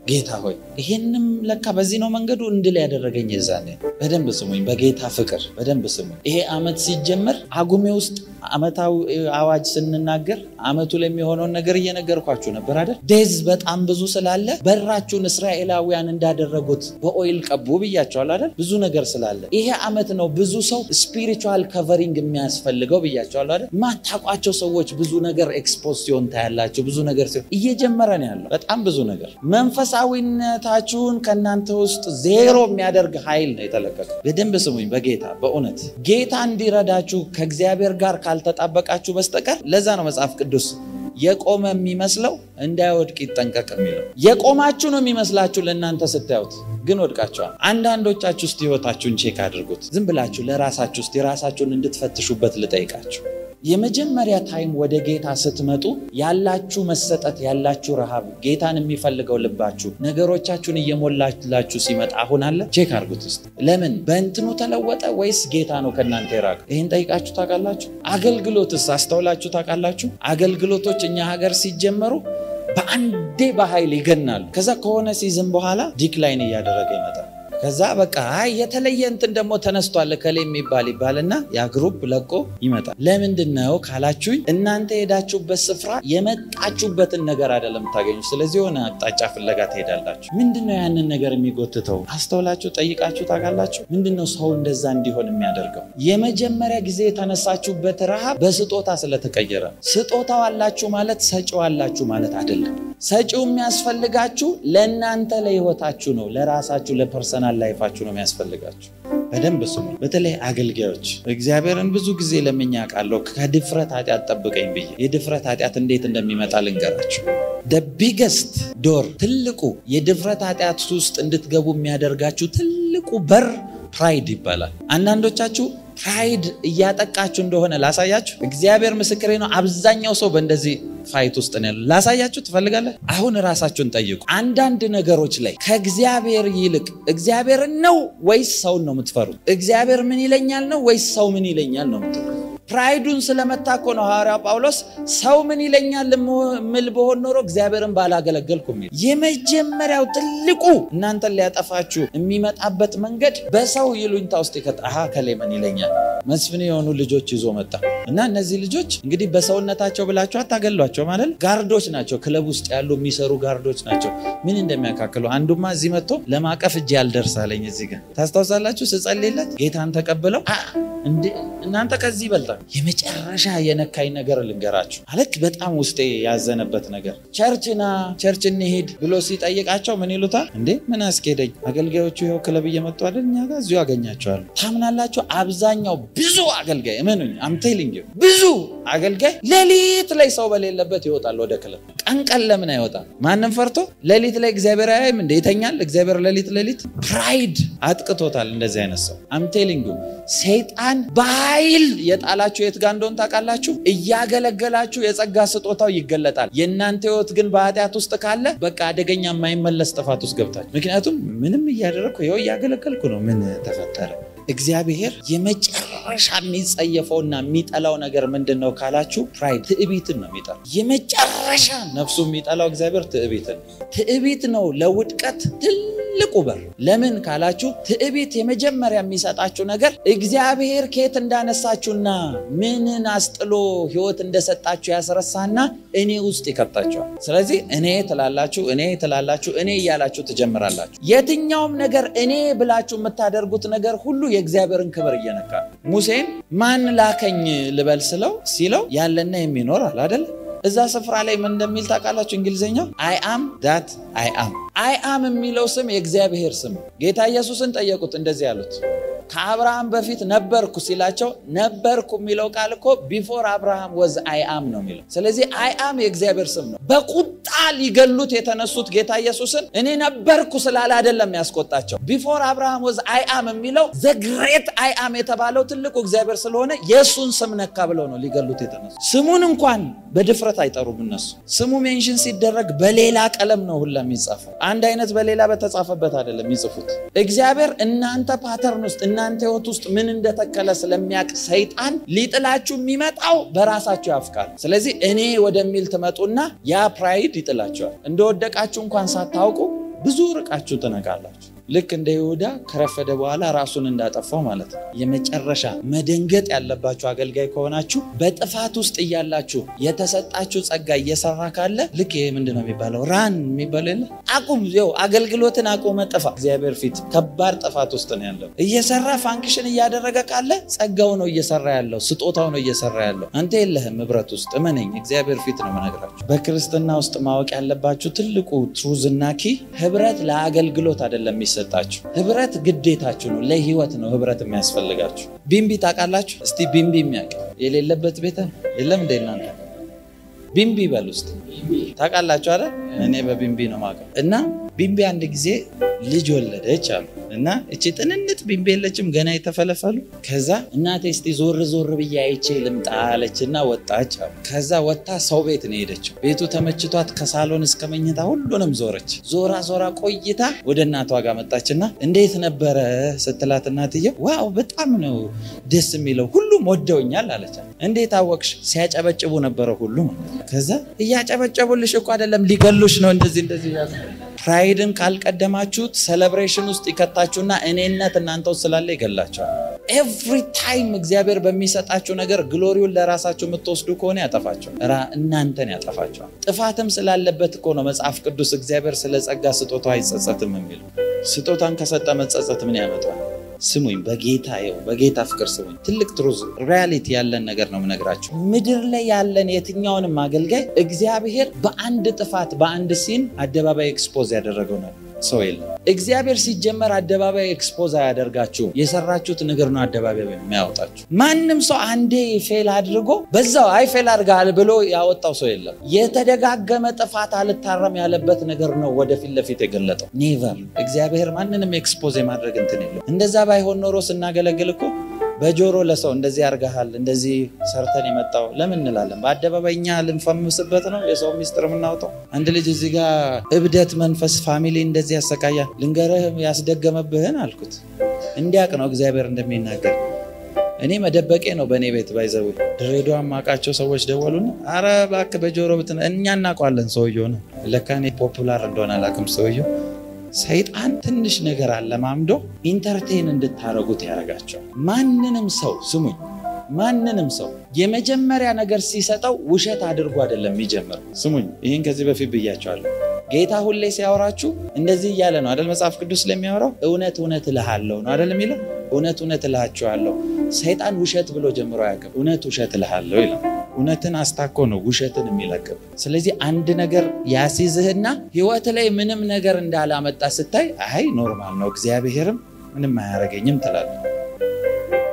ጌታ ሆይ ይሄንም ለካ በዚህ ነው መንገዱ እንድል ያደረገኝ የዛኔ። በደንብ ስሙኝ፣ በጌታ ፍቅር በደንብ ስሙኝ። ይሄ ዓመት ሲጀመር አጉሜ ውስጥ ዓመታዊ አዋጅ ስንናገር ዓመቱ ለሚሆነውን ነገር እየነገርኳችሁ ነበር አይደል? Death በጣም ብዙ ስላለ በራችሁን እስራኤላውያን እንዳደረጉት በ oil ቀቡ ብያቸዋል አይደል? ብዙ ነገር ስላለ ይሄ ዓመት ነው ብዙ ሰው spiritual covering የሚያስፈልገው ብያቸዋል አይደል? ማታውቋቸው ሰዎች ብዙ ነገር expose ሲሆን ታያላችሁ። ብዙ ነገር ሲሆን እየጀመረ ነው ያለው። በጣም ብዙ ነገር መንፈሳዊነታችሁን ከእናንተ ውስጥ ዜሮ የሚያደርግ ኃይል ነው የተለቀቀው። በደንብ ስሙኝ፣ በጌታ በእውነት ጌታ እንዲረዳችሁ ከእግዚአብሔር ጋር ካልተጣበቃችሁ በስተቀር፣ ለዛ ነው መጽሐፍ ቅዱስ የቆመ የሚመስለው እንዳይወድቅ ይጠንቀቅ የሚለው። የቆማችሁ ነው የሚመስላችሁ ለእናንተ ስታዩት፣ ግን ወድቃችኋል። አንዳንዶቻችሁ ውስጥ ህይወታችሁን check አድርጉት። ዝም ብላችሁ ለራሳችሁ ውስጥ የራሳችሁን እንድትፈትሹበት ልጠይቃችሁ። የመጀመሪያ time ወደ ጌታ ስትመጡ ያላችሁ መሰጠት፣ ያላችሁ ረሃብ፣ ጌታን የሚፈልገው ልባችሁ ነገሮቻችሁን እየሞላላችሁ ሲመጣ አሁን አለ? Check አድርጉት ውስጥ ለምን በእንትኑ ተለወጠ ወይስ ጌታ ነው ከእናንተ የራቀ? ይህን ጠይቃችሁ ታውቃላችሁ? አገልግሎትስ አስተውላችሁ ታውቃላችሁ? አገልግሎቶች እኛ ሀገር ሲጀመሩ በአንዴ በኃይል ይገናሉ። ከዛ ከሆነ season በኋላ decline እያደረገ ይመጣል። ከዛ በቃ አይ የተለየ እንትን ደግሞ ተነስቷል ከሌ የሚባል ይባልና ያ group ለቆ ይመጣል። ለምንድን ነው ካላችሁኝ እናንተ የሄዳችሁበት ስፍራ የመጣችሁበትን ነገር አይደለም የምታገኙ። ስለዚህ የሆነ አቅጣጫ ፍለጋ ትሄዳላችሁ። ምንድን ነው ያንን ነገር የሚጎትተው? አስተውላችሁ ጠይቃችሁ ታውቃላችሁ? ምንድን ነው ሰው እንደዛ እንዲሆን የሚያደርገው? የመጀመሪያ ጊዜ የተነሳችሁበት ረሃብ በስጦታ ስለተቀየረ፣ ስጦታው አላችሁ ማለት ሰጪው አላችሁ ማለት አይደለም። ሰጪው የሚያስፈልጋችሁ ለእናንተ ለህይወታችሁ ነው፣ ለራሳችሁ ለ personal life ኣችሁ ነው የሚያስፈልጋችሁ። በደንብ ስሙ። በተለይ አገልጋዮች እግዚአብሔርን ብዙ ጊዜ ለምኜ አውቃለሁ፣ ከድፍረት ኃጢአት ጠብቀኝ ብዬ። የድፍረት ኃጢአት እንዴት እንደሚመጣ ልንገራችሁ። The biggest door፣ ትልቁ የድፍረት ኃጢአት ውስጥ እንድትገቡ የሚያደርጋችሁ ትልቁ በር pride ይባላል። አንዳንዶቻችሁ pride እያጠቃችሁ እንደሆነ ላሳያችሁ። እግዚአብሔር ምስክሬ ነው። አብዛኛው ሰው በእንደዚህ fight ውስጥ ነው ያለው። ላሳያችሁ ትፈልጋለህ? አሁን ራሳችሁን ጠይቁ። አንዳንድ ነገሮች ላይ ከእግዚአብሔር ይልቅ እግዚአብሔርን ነው ወይስ ሰውን ነው የምትፈሩት? እግዚአብሔር ምን ይለኛል ነው ወይስ ሰው ምን ይለኛል ነው የምትሉት? Pride ኡን ስለመታ እኮ ነው ሐዋርያው ጳውሎስ ሰው ምን ይለኛል ምል በሆን ኖሮ እግዚአብሔርን ባላገለገልኩ የሚል። የመጀመሪያው ትልቁ እናንተን ሊያጠፋችሁ የሚመጣበት መንገድ በሰው ይሉኝታ ውስጥ ይከት አሃ ከሌ ምን ይለኛል። መስፍን የሆኑ ልጆች ይዞ መጣ እና እነዚህ ልጆች እንግዲህ በሰውነታቸው ብላችሁ አታገሏቸው ማለት guard ኦች ናቸው። ክለብ ውስጥ ያሉ የሚሰሩ guard ኦች ናቸው። ምን እንደሚያካክሉ አንዱማ እዚህ መጥቶ ለማቀፍ እጅ ያልደርሳለኝ እዚህ ጋር ታስታውሳላችሁ። ስጸልይለት ጌታን ተቀብለው እናንተ ከዚህ ይበልጣል። የመጨረሻ የነካኝ ነገር ልንገራችሁ ማለት በጣም ውስጤ ያዘነበት ነገር church ና church እንሂድ ብሎ ሲጠይቃቸው ምን ይሉታል እንዴ? ምን አስኬደኝ? አገልጋዮቹ ይኸው ክለብ እየመጡ አይደል እኛ ጋር እዚሁ አገኛቸዋለሁ። ታምናላችሁ? አብዛኛው ብዙ አገልጋይ እመኑኝ፣ I'm telling you ብዙ አገልጋይ ሌሊት ላይ ሰው በሌለበት ይወጣል ወደ ክለብ። ቀን ቀን ለምን አይወጣም? ማንም ፈርቶ ሌሊት ላይ እግዚአብሔር አያይም እንዴ? ይተኛል እግዚአብሔር ሌሊት ሌሊት። Pride አጥቅቶታል እንደዚህ አይነት ሰው። I'm telling you ሰይጣን በኃይል የጣላችሁ የት ጋር እንደሆነ ታውቃላችሁ? እያገለገላችሁ የጸጋ ስጦታው ይገለጣል። የእናንተ ህይወት ግን በኃጢአት ውስጥ ካለ በቃ አደገኛ የማይመለስ ጥፋት ውስጥ ገብታችሁ። ምክንያቱም ምንም እያደረግኩ ይኸው እያገለገልኩ ነው፣ ምን ተፈጠረ? እግዚአብሔር የመጨረሻ የሚጸየፈውና የሚጠላው ነገር ምንድን ነው ካላችሁ፣ pride ትዕቢትን ነው የሚጠላው። የመጨረሻ ነፍሱ የሚጠላው እግዚአብሔር ትዕቢትን ነው። ትዕቢት ነው ለውድቀት ትልቁ በር። ለምን ካላችሁ ትዕቢት የመጀመሪያ የሚሰጣችሁ ነገር እግዚአብሔር ከየት እንዳነሳችሁና ምንን አስጥሎ ህይወት እንደሰጣችሁ ያስረሳና እኔ ውስጥ ይከታችኋል። ስለዚህ እኔ ትላላችሁ፣ እኔ ትላላችሁ፣ እኔ እያላችሁ ትጀምራላችሁ። የትኛውም ነገር እኔ ብላችሁ የምታደርጉት ነገር ሁሉ የእግዚአብሔርን ክብር እየነካ ነው። ሙሴን ማን ላከኝ ልበል ስለው ሲለው ያለና የሚኖር አለ አይደል? እዛ ስፍራ ላይ ምን እንደሚል ታውቃላችሁ? እንግሊዘኛው I am that I am። I am የሚለው ስም የእግዚአብሔር ስም። ጌታ ኢየሱስን ጠየቁት፣ እንደዚህ ያሉት ከአብርሃም በፊት ነበርኩ ሲላቸው ነበርኩ የሚለው ቃል እኮ before Abraham was I am ነው የሚለው። ስለዚህ I am የእግዚአብሔር ስም ነው። በቁጣ ሊገሉት የተነሱት ጌታ ኢየሱስን እኔ ነበርኩ ስላለ አይደለም ያስቆጣቸው። Before Abraham was I am የሚለው the great I am የተባለው ትልቁ እግዚአብሔር ስለሆነ የእሱን ስም ነካ ብለው ነው ሊገሉት የተነሱት። ስሙን እንኳን በድፍረት አይጠሩም እነሱ። ስሙ mention ሲደረግ በሌላ ቀለም ነው ሁላ የሚጻፈው። አንድ አይነት በሌላ በተጻፈበት አይደለም የሚጽፉት። እግዚአብሔር እናንተ pattern ውስጥ እናንተ ህይወት ውስጥ ምን እንደተከለ ስለሚያውቅ ሰይጣን ሊጥላችሁ የሚመጣው በራሳችሁ ያፍቃል። ስለዚህ እኔ ወደሚል ትመጡና ያ pride ይጥላችኋል። እንደወደቃችሁ እንኳን ሳታውቁ ብዙ ርቃችሁ ትነቃላችሁ። ልክ እንደ ይሁዳ ከረፈደ በኋላ ራሱን እንዳጠፋው ማለት ነው። የመጨረሻ መደንገጥ ያለባችሁ አገልጋይ ከሆናችሁ በጥፋት ውስጥ እያላችሁ የተሰጣችሁ ጸጋ እየሰራ ካለ ልክ ይሄ ምንድን ነው የሚባለው? Run የሚባለው የለ አቁም፣ ይኸው አገልግሎትን አቁመ ጥፋ። እግዚአብሔር ፊት ከባድ ጥፋት ውስጥ ነው ያለው። እየሰራ function እያደረገ ካለ ጸጋው ነው እየሰራ ያለው፣ ስጦታው ነው እየሰራ ያለው። አንተ የለህም ህብረት ውስጥ እመነኝ፣ እግዚአብሔር ፊት ነው የምነግራችሁ። በክርስትና ውስጥ ማወቅ ያለባችሁ ትልቁ truth እና key ህብረት ለአገልግሎት አይደለም የሚሰጣችሁ። ህብረት ግዴታችሁ ነው፣ ለህይወት ነው ህብረት የሚያስፈልጋችሁ። ቢምቢ ታውቃላችሁ? እስቲ ቢምቢ የሚያውቅ የሌለበት ቤተ የለም እንደ እናንተ ቢምቢ በል ውስጥ ታውቃላችሁ አይደል? እኔ በቢምቢ ነው የማውቀው። እና ቢምቢ አንድ ጊዜ ልጅ ወለደች አሉ። እና እቺ ጥንንጥ ቢምቢ የለችም ገና የተፈለፈሉ። ከዛ እናቴ እስቲ ዞር ዞር ብዬ አይቼ ልምጣ አለችና ወጣች አሉ። ከዛ ወጥታ ሰው ቤት ነው የሄደችው። ቤቱ ተመችቷት ከሳሎን እስከ መኝታ ሁሉንም ዞረች። ዞራ ዞራ ቆይታ ወደ እናቷ ጋር መጣችና እንዴት ነበረ ስትላት እናትየው wow በጣም ነው ደስ የሚለው ሁሉም ወደውኛል አለቻት። እንዴት አወቅሽ? ሲያጨበጭቡ ነበረ ሁሉም። ከዛ እያጨበጨቡልሽ እኮ አይደለም ሊገሉሽ ነው እንደዚህ እንደዚህ ያሉ። Pride ን ካልቀደማችሁት celebration ውስጥ ይከታችሁና እኔነት እናንተ ውስጥ ስላለ ይገላችኋል። Every time እግዚአብሔር በሚሰጣችሁ ነገር glory ውን ለራሳችሁ የምትወስዱ ከሆነ ያጠፋችኋል፣ እናንተን ያጠፋችኋል። ጥፋትም ስላለበት እኮ ነው መጽሐፍ ቅዱስ እግዚአብሔር ስለ ጸጋ ስጦታው አይጸጸትም የሚለው። ስጦታን ከሰጠ መጸጸት ምን ያመጣል? ስሙኝ፣ በጌታ ይኸው በጌታ ፍቅር ስሙኝ። ትልቅ truth reality ያለን ነገር ነው የምነግራችሁ። ምድር ላይ ያለን የትኛውንም አገልጋይ እግዚአብሔር በአንድ ጥፋት በአንድ sin አደባባይ expose ያደረገው ነው ሰው የለም። እግዚአብሔር ሲጀመር አደባባይ expose አያደርጋችሁም። የሰራችሁት ነገር ነው አደባባይ የሚያወጣችሁ። ማንም ሰው አንዴ fail አድርጎ በዛው አይ fail አድርገሃል ብሎ ያወጣው ሰው የለም። የተደጋገመ ጥፋት አልታረም ያለበት ነገር ነው ወደፊት ለፊት የገለጠው። Never እግዚአብሔር ማንንም expose የማድረግ እንትን የለው። እንደዛ ባይሆን ኖሮ ስናገለግል እኮ በጆሮ ለሰው እንደዚህ አርገሃል እንደዚህ ሰርተን የመጣው ለምን እንላለን? በአደባባይ እኛ ልንፈምስበት ነው የሰው ሚስጥር የምናወጣው። አንድ ልጅ እዚህ ጋር እብደት መንፈስ family እንደዚህ ያሰቃያል፣ ልንገርህ ያስደገመብህን አልኩት። እንዲያቅ ነው እግዚአብሔር እንደሚናገር። እኔ መደበቄ ነው በእኔ ቤት by the way። ድሬዳዋ ማውቃቸው ሰዎች ደወሉና አረ እባክህ በጆሮ ብትን እኛ እናውቀዋለን ሰውየው ነው። ለካ እኔ popular እንደሆነ አላውቅም ሰውየው። ሰይጣን ትንሽ ነገር አለማምዶ entertain እንድታረጉት ያደርጋቸዋል። ማንንም ሰው ስሙኝ፣ ማንንም ሰው የመጀመሪያ ነገር ሲሰጠው ውሸት አድርጎ አይደለም የሚጀምረው። ስሙኝ፣ ይህን ከዚህ በፊት ብያቸዋለሁ። ጌታ ሁሌ ሲያወራችሁ እንደዚህ እያለ ነው አይደል? መጽሐፍ ቅዱስ ስለሚያወራው እውነት እውነት እልሃለሁ ነው አይደል የሚለው? እውነት እውነት እልሃችኋለሁ። ሰይጣን ውሸት ብሎ ጀምሮ አያውቅም። እውነት ውሸት እልሃለሁ ይላል። እውነትን አስታኮ ነው ውሸትን የሚለቅብ። ስለዚህ አንድ ነገር ያሲዝህና ህይወት ላይ ምንም ነገር እንዳላመጣ ስታይ አይ normal ነው እግዚአብሔርም ምንም አያደርገኝም ትላለህ።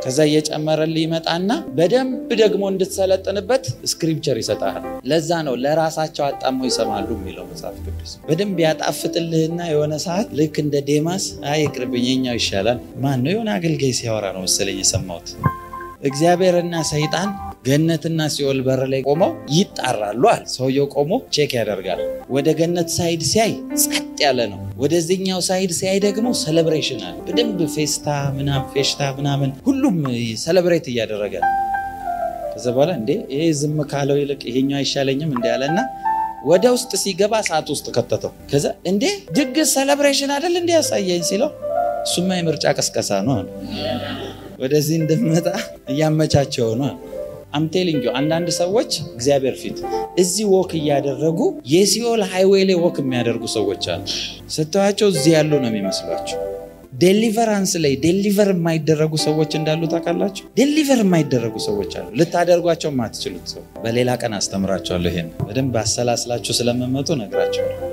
ከዛ እየጨመረልህ ይመጣና በደንብ ደግሞ እንድትሰለጥንበት scripture ይሰጣል። ለዛ ነው ለራሳቸው አጣመው ይሰማሉ የሚለው መጽሐፍ ቅዱስ። በደንብ ያጣፍጥልህና የሆነ ሰዓት ልክ እንደ ዴማስ አይ ይቅርብኝ የኛው ይሻላል። ማን ነው የሆነ አገልጋይ ሲያወራ ነው መሰለኝ የሰማሁት። እግዚአብሔርና ሰይጣን ገነትና ሲኦል በር ላይ ቆመው ይጣራሉ አለ። ሰውየው ቆሞ check ያደርጋል። ወደ ገነት side ሲያይ ጸጥ ያለ ነው። ወደዚህኛው side ሲያይ ደግሞ celebration አለ። በደንብ ፌስታ ምናምን ፌሽታ ምናምን ሁሉም celebrate እያደረገ ነው። ከዛ በኋላ እንዴ ይሄ ዝም ካለው ይልቅ ይሄኛው አይሻለኝም እንዴ አለና ወደ ውስጥ ሲገባ ሰዓት ውስጥ ከተተው። ከዛ እንዴ ድግስ celebration አይደል እንዴ ያሳየኝ ሲለው እሱማ የምርጫ ቅስቀሳ ነው አለ። ወደዚህ እንደመጣ እያመቻቸው ነው። I'm telling you አንዳንድ ሰዎች እግዚአብሔር ፊት እዚህ walk እያደረጉ የሲኦል highway ላይ walk የሚያደርጉ ሰዎች አሉ። ስተዋቸው እዚህ ያሉ ነው የሚመስሏቸው። deliverance ላይ deliver የማይደረጉ ሰዎች እንዳሉ ታውቃላችሁ። deliver የማይደረጉ ሰዎች አሉ። ልታደርጓቸው የማትችሉት ሰው። በሌላ ቀን አስተምራቸዋለሁ። ይሄን በደንብ አሰላስላችሁ ስለምመጡ ነግራቸዋለሁ።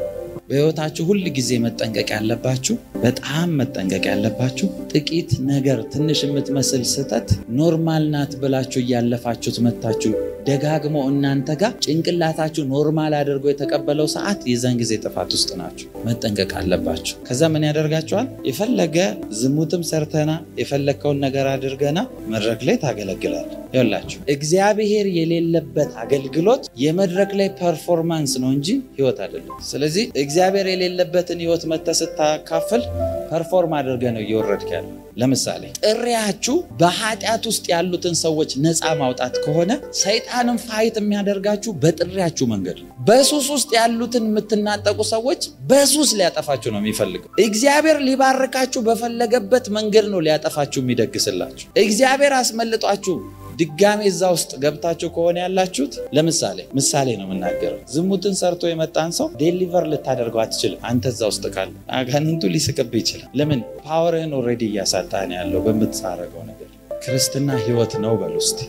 በህይወታችሁ ሁል ጊዜ መጠንቀቅ ያለባችሁ፣ በጣም መጠንቀቅ ያለባችሁ ጥቂት ነገር ትንሽ የምትመስል ስህተት normal ናት ብላችሁ እያለፋችሁት መታችሁ ደጋግሞ እናንተ ጋር ጭንቅላታችሁ normal አድርጎ የተቀበለው ሰዓት የዛን ጊዜ ጥፋት ውስጥ ናችሁ። መጠንቀቅ አለባችሁ። ከዛ ምን ያደርጋችኋል? የፈለገ ዝሙትም ሰርተና የፈለግከውን ነገር አድርገና መድረክ ላይ ታገለግላለህ። ይኸውላችሁ እግዚአብሔር የሌለበት አገልግሎት የመድረክ ላይ performance ነው እንጂ ህይወት አይደለም። ስለዚህ እግዚአብሔር የሌለበትን ህይወት መተህ ስታካፍል perform አድርገህ ነው እየወረድክ ያለው። ለምሳሌ ጥሪያችሁ በኃጢአት ውስጥ ያሉትን ሰዎች ነፃ ማውጣት ከሆነ ሰይጣንን fight የሚያደርጋችሁ በጥሪያችሁ መንገድ ነው። በሱስ ውስጥ ያሉትን የምትናጠቁ ሰዎች በሱስ ሊያጠፋችሁ ነው የሚፈልገው። እግዚአብሔር ሊባርካችሁ በፈለገበት መንገድ ነው ሊያጠፋችሁ የሚደግስላችሁ። እግዚአብሔር አስመልጧችሁ ድጋሜ እዛ ውስጥ ገብታችሁ ከሆነ ያላችሁት፣ ለምሳሌ ምሳሌ ነው የምናገረው። ዝሙትን ሰርቶ የመጣን ሰው deliver ልታደርገው አትችልም። አንተ እዛ ውስጥ ካለ አጋንንቱ ሊስቅብህ ይችላል። ለምን? power ህን already እያሳጣህ ነው ያለው በምትሳረገው ነገር። ክርስትና ህይወት ነው በሉ እስቲ።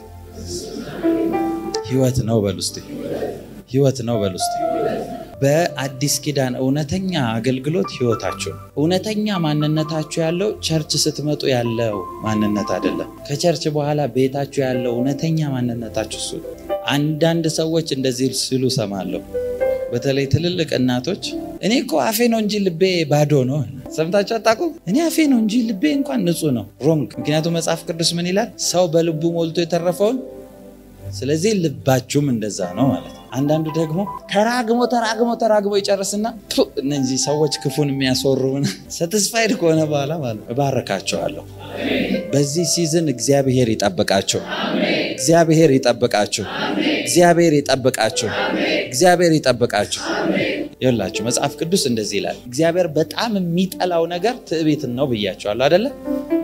ህይወት ነው በሉ እስቲ። ህይወት ነው በሉ እስቲ። በአዲስ ኪዳን እውነተኛ አገልግሎት ህይወታችሁ ነው። እውነተኛ ማንነታችሁ ያለው church ስትመጡ ያለው ማንነት አይደለም። ከ church በኋላ ቤታችሁ ያለው እውነተኛ ማንነታችሁ እሱ። አንዳንድ ሰዎች እንደዚህ ሲሉ ሰማለሁ። በተለይ ትልልቅ እናቶች እኔ እኮ አፌ ነው እንጂ ልቤ ባዶ ነው። ሰምታችሁ አታውቁም? እኔ አፌ ነው እንጂ ልቤ እንኳን ንጹህ ነው። wrong። ምክንያቱም መጽሐፍ ቅዱስ ምን ይላል? ሰው በልቡ ሞልቶ የተረፈውን። ስለዚህ ልባችሁም እንደዛ ነው ማለት ነው። አንዳንዱ ደግሞ ተራግሞ ተራግሞ ተራግሞ ይጨርስና እነዚህ ሰዎች ክፉን የሚያስወሩ satisfied ከሆነ በኋላ ማለት እባርካቸዋለሁ። በዚህ season እግዚአብሔር ይጠብቃቸው። እግዚአብሔር ይጠብቃቸው። እግዚአብሔር ይጠብቃቸው። እግዚአብሔር ይጠብቃቸው። ይኸውላችሁ መጽሐፍ ቅዱስ እንደዚህ ይላል። እግዚአብሔር በጣም የሚጠላው ነገር ትዕቢትን ነው ብያቸዋለሁ አይደለ?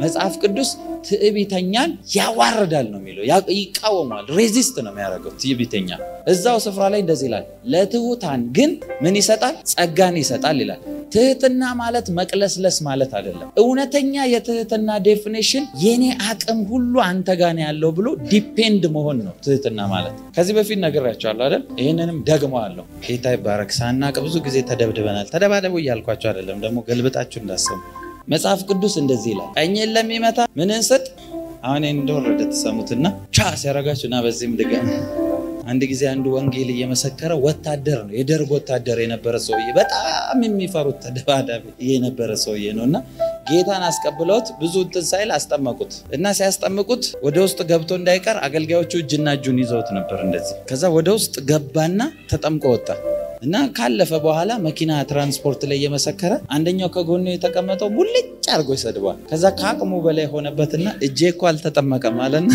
መጽሐፍ ቅዱስ ትዕቢተኛን ያዋርዳል ነው የሚለው። ይቃወማል፣ resist ነው የሚያደርገው ትዕቢተኛ። እዛው ስፍራ ላይ እንደዚህ ይላል፣ ለትሑታን ግን ምን ይሰጣል? ጸጋን ይሰጣል ይላል። ትህትና ማለት መቅለስለስ ማለት አይደለም። እውነተኛ የትህትና definition የኔ አቅም ሁሉ አንተ ጋር ነው ያለው ብሎ depend መሆን ነው ትህትና ማለት። ከዚህ በፊት ነግሬያቸዋለሁ አይደል? ይህንንም ደግመዋለሁ። ጌታ ይባረክ። ሳናቅ ብዙ ጊዜ ተደብድበናል። ተደባደቡ እያልኳቸው አይደለም፣ ደግሞ ገልብጣችሁ እንዳሰሙ። መጽሐፍ ቅዱስ እንደዚህ ይላል፣ ቀኝን ለሚመታ ምንን ስጥ። አሁን እንደወረደ ተሰሙትና ቻ ሲያረጋችሁ እና በዚህም ድገም። አንድ ጊዜ አንዱ ወንጌል እየመሰከረ ወታደር ነው፣ የደርግ ወታደር የነበረ ሰውዬ፣ በጣም የሚፈሩት ተደባዳቢ የነበረ ሰውዬ ነው። እና ጌታን አስቀብለውት ብዙ እንትን ሳይል አስጠመቁት። እና ሲያስጠምቁት ወደ ውስጥ ገብቶ እንዳይቀር አገልጋዮቹ እጅና እጁን ይዘውት ነበር እንደዚህ። ከዛ ወደ ውስጥ ገባና ተጠምቆ ወጣ። እና ካለፈ በኋላ መኪና ትራንስፖርት ላይ እየመሰከረ አንደኛው ከጎኑ የተቀመጠው ሙልጭ አድርጎ ይሰድቧል። ከዛ ከአቅሙ በላይ ሆነበትና እጄ እኮ አልተጠመቀም አለና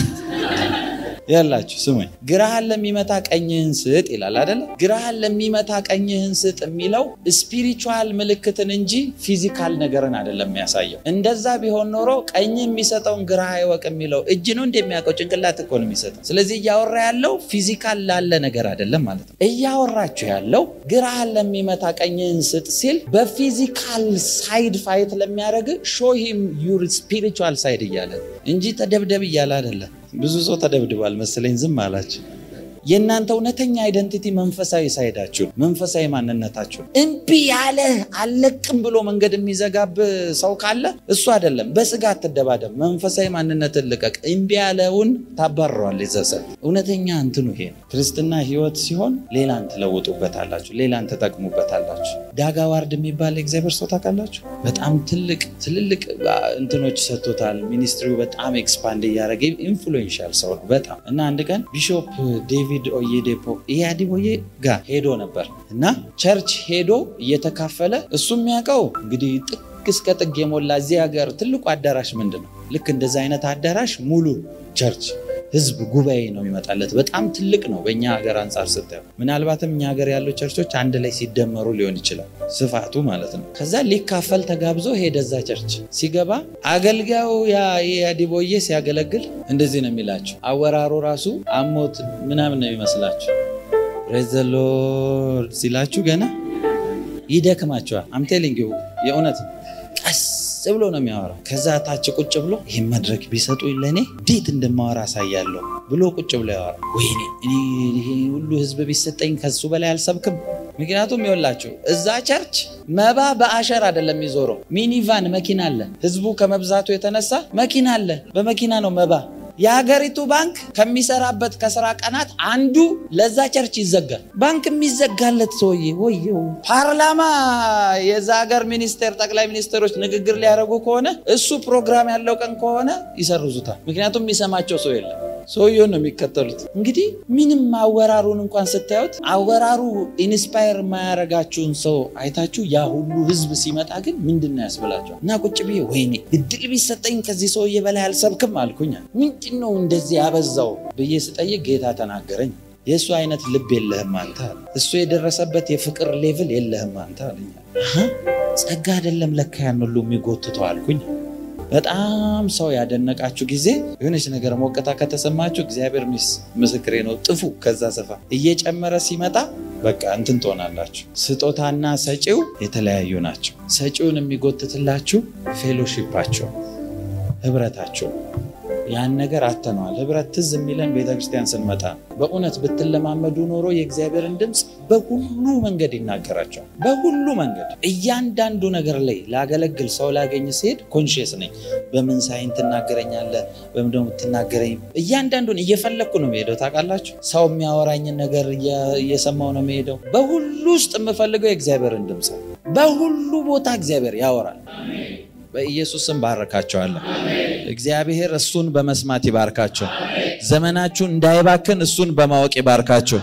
ያላችሁ ስሙኝ፣ ግራህን ለሚመታ ቀኝህን ስጥ ይላል አይደለ? ግራህን ለሚመታ ቀኝህን ስጥ የሚለው spiritual ምልክትን እንጂ physical ነገርን አይደለም የሚያሳየው። እንደዛ ቢሆን ኖሮ ቀኝ የሚሰጠውን ግራህ አይወቅ የሚለው እጅ ነው እንደሚያውቀው ጭንቅላት እኮ ነው የሚሰጠው። ስለዚህ እያወራ ያለው physical ላለ ነገር አይደለም ማለት ነው። እያወራችሁ ያለው ግራህን ለሚመታ ቀኝህን ስጥ ሲል በ physical side fight ለሚያደርግ show him your spiritual side እያለ እንጂ ተደብደብ እያለ አይደለም። ብዙ ሰው ተደብድቧል መሰለኝ ዝም አላችሁ። የእናንተ እውነተኛ identity መንፈሳዊ side ኣችሁ፣ መንፈሳዊ ማንነታችሁ። እምቢ ያለ አለቅም ብሎ መንገድ የሚዘጋብ ሰው ካለ እሱ አይደለም። በስጋ አትደባደብ፣ መንፈሳዊ ማንነትን ልቀቅ። እምቢ ያለውን ታባርረዋል። የዘሰብ እውነተኛ እንትኑ ይሄ ነው። ክርስትና ህይወት ሲሆን ሌላን ትለውጡበታላችሁ፣ ሌላን ትጠቅሙበታላችሁ። ዳግ ሃዋርድ የሚባል የእግዚአብሔር ሰው ታውቃላችሁ? በጣም ትልቅ ትልልቅ እንትኖች ሰጥቶታል። Ministry ው በጣም expand እያደረገ influential ሰው ነው በጣም። እና አንድ ቀን Bishop ዴቪድ ኦየዴፖ ኢያዲቦዬ ጋር ሄዶ ነበር እና church ሄዶ እየተካፈለ እሱ የሚያውቀው እንግዲህ ጥግ እስከ ጥግ የሞላ እዚህ ሀገር ትልቁ አዳራሽ ምንድን ነው? ልክ እንደዛ አይነት አዳራሽ ሙሉ church ህዝብ ጉባኤ ነው የሚመጣለት። በጣም ትልቅ ነው በእኛ ሀገር አንጻር ስታዩ። ምናልባትም እኛ ሀገር ያሉ ቸርቾች አንድ ላይ ሲደመሩ ሊሆን ይችላል ስፋቱ ማለት ነው። ከዛ ሊካፈል ተጋብዞ ሄደ። እዛ church ሲገባ አገልጋዩ የዲቦዬ ሲያገለግል እንደዚህ ነው የሚላቸው። አወራሩ ራሱ አሞት ምናምን ነው የሚመስላችሁ። Praise the Lord ሲላችሁ ገና ይደክማቸዋል። I'm telling you የእውነት ቀስ ብሎ ነው የሚያወራው። ከዛ ታች ቁጭ ብሎ ይህን መድረክ ቢሰጡኝ ለእኔ እንዴት እንደማወራ አሳያለሁ ብሎ ቁጭ ብሎ ያወራ። ወይኔ እኔ ይሄ ሁሉ ህዝብ ቢሰጠኝ ከሱ በላይ አልሰብክም። ምክንያቱም ይኸውላችሁ እዛ church መባ በ usher አይደለም የሚዞረው፣ minivan መኪና አለ። ህዝቡ ከመብዛቱ የተነሳ መኪና አለ፣ በመኪና ነው መባ። የሀገሪቱ ባንክ ከሚሰራበት ከስራ ቀናት አንዱ ለዛ church ይዘጋል። ባንክ የሚዘጋለት ሰውዬ ወየው። ፓርላማ የዛ ሀገር ሚኒስቴር ጠቅላይ ሚኒስትሮች ንግግር ሊያደርጉ ከሆነ እሱ ፕሮግራም ያለው ቀን ከሆነ ይሰርዙታል። ምክንያቱም የሚሰማቸው ሰው የለም። ሰውየውን ነው የሚከተሉት። እንግዲህ ምንም አወራሩን እንኳን ስታዩት አወራሩ inspire የማያረጋችሁን ሰው አይታችሁ ያ ሁሉ ህዝብ ሲመጣ ግን ምንድን ነው ያስብላችኋል። እና ቁጭ ብዬ ወይኔ እድል ቢሰጠኝ ከዚህ ሰውዬ በላይ አልሰብክም አልኩኝ። ምንድን ነው እንደዚህ ያበዛው ብዬ ስጠይቅ ጌታ ተናገረኝ። የእሱ አይነት ልብ የለህም አንተ አለ። እሱ የደረሰበት የፍቅር level የለህም አንተ አለኝ። ጸጋ አይደለም ለካ ያን ሁሉ የሚጎትተው አልኩኝ። በጣም ሰው ያደነቃችሁ ጊዜ የሆነች ነገር ሞቅታ ከተሰማችሁ እግዚአብሔር ምስክሬ ነው፣ ጥፉ። ከዛ ሰፋ እየጨመረ ሲመጣ በቃ እንትን ትሆናላችሁ። ስጦታና ሰጪው የተለያዩ ናቸው። ሰጪውን የሚጎትትላችሁ fellowship ኣችሁ፣ ህብረታችሁ። ያን ነገር አተነዋል። ህብረት ትዝ የሚለን ቤተክርስቲያን ስንመጣ። በእውነት ብትለማመዱ ኖሮ የእግዚአብሔርን ድምፅ በሁሉ መንገድ ይናገራቸዋል። በሁሉ መንገድ እያንዳንዱ ነገር ላይ ላገለግል ሰው ላገኝ ሲሄድ conscious ነኝ። በምን sign ትናገረኛለህ? በምን ደግሞ ትናገረኝ? እያንዳንዱን እየፈለግኩ ነው የምሄደው። ታውቃላችሁ፣ ሰው የሚያወራኝን ነገር እየሰማው ነው የምሄደው። በሁሉ ውስጥ የምፈልገው የእግዚአብሔርን ድምፅ። በሁሉ ቦታ እግዚአብሔር ያወራል። በኢየሱስ ስም ባረካቸዋለሁ። እግዚአብሔር እሱን በመስማት ይባርካቸው። ዘመናችሁ እንዳይባክን እሱን በማወቅ ይባርካቸው።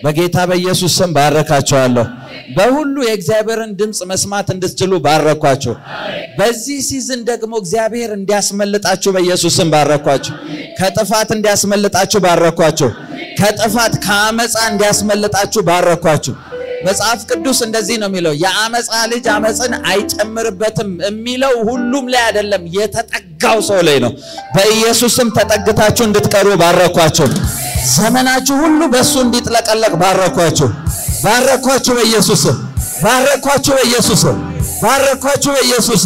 በጌታ በኢየሱስ ስም ባረካቸዋለሁ። በሁሉ የእግዚአብሔርን ድምፅ መስማት እንድትችሉ ባረኳቸው። በዚህ season ደግሞ እግዚአብሔር እንዲያስመልጣችሁ በኢየሱስ ስም ባረኳቸው። ከጥፋት እንዲያስመልጣችሁ ባረኳቸው። ከጥፋት ከአመፃ እንዲያስመልጣችሁ ባረኳቸው። መጽሐፍ ቅዱስ እንደዚህ ነው የሚለው፣ የአመፃ ልጅ አመፅን አይጨምርበትም የሚለው ሁሉም ላይ አይደለም፣ የተጠጋው ሰው ላይ ነው። በኢየሱስም ተጠግታችሁ እንድትቀሩ ባረኳቸው። ዘመናችሁ ሁሉ በእሱ እንዲጥለቀለቅ ባረኳቸው። ባረኳችሁ በኢየሱስ፣ ባረኳችሁ በኢየሱስ፣ ባረኳችሁ በኢየሱስ።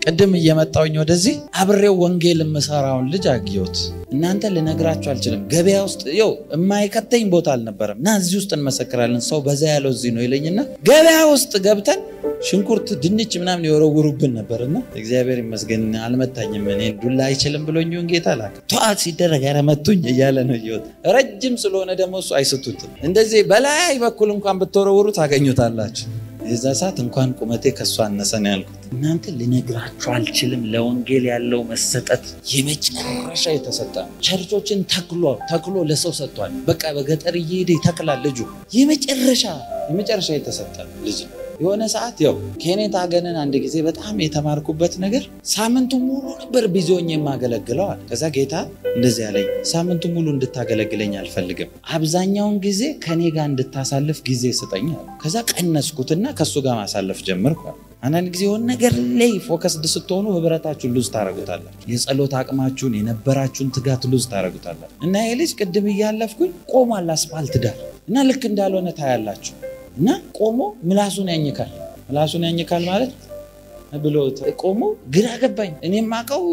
ቅድም እየመጣሁኝ ወደዚህ አብሬው ወንጌል የምሰራውን ልጅ አግኘሁት። እናንተ ልነግራችሁ አልችልም። ገበያ ውስጥ ይኸው የማይከተኝ ቦታ አልነበረም። እና እዚህ ውስጥ እንመሰክራለን፣ ሰው በዛ ያለው እዚህ ነው ይለኝና ገበያ ውስጥ ገብተን ሽንኩርት፣ ድንች ምናምን የወረውሩብን ነበርና እግዚአብሔር ይመስገን አልመታኝም። እኔ ዱላ አይችልም ብሎኝ ይሁን ጌታ ላከ። ጠዋት ሲደረግ ኧረ መቱኝ እያለ ነው እየወጣ። ረጅም ስለሆነ ደግሞ እሱ አይስቱትም። እንደዚህ በላይ በኩል እንኳን ብትወረውሩ ታገኙታላችሁ። የዛ ሰዓት እንኳን ቁመቴ ከሷ አነሰ ነው ያልኩት። እናንተ ልነግራችሁ አልችልም። ለወንጌል ያለው መሰጠት የመጨረሻ የተሰጠ ነው። Church ኦችን ተክሎ ተክሎ ለሰው ሰጥቷል። በቃ በገጠር እየሄደ ይተክላል ልጁ የመጨረሻ የመጨረሻ የተሰጠ ልጅ ነው። የሆነ ሰዓት ያው ኬኔት ሀገንን አንድ ጊዜ በጣም የተማርኩበት ነገር ሳምንቱ ሙሉ ነበር busy ሆኜ የማገለግለው አለ። ከዛ ጌታ እንደዚህ ያለኝ ሳምንቱ ሙሉ እንድታገለግለኝ አልፈልግም፣ አብዛኛውን ጊዜ ከኔ ጋር እንድታሳልፍ ጊዜ ስጠኝ አለ። ከዛ ቀነስኩትና ከሱ ጋር ማሳለፍ ጀመርኩ አለ። አንዳንድ ጊዜ የሆነ ነገር ላይ focused ስትሆኑ ህብረታችሁን lose ታረጉታላችሁ። የጸሎት አቅማችሁን የነበራችሁን ትጋት lose ታረጉታላችሁ። እና ይሄ ልጅ ቅድም እያለፍኩኝ ቆሟል አስፋልት ዳር እና ልክ እንዳልሆነ ታያላችሁ። እና ቆሞ ምላሱን ያኝካል። ምላሱን ያኝካል ማለት ብሎ ቆሞ ግራ ገባኝ። እኔም አውቀው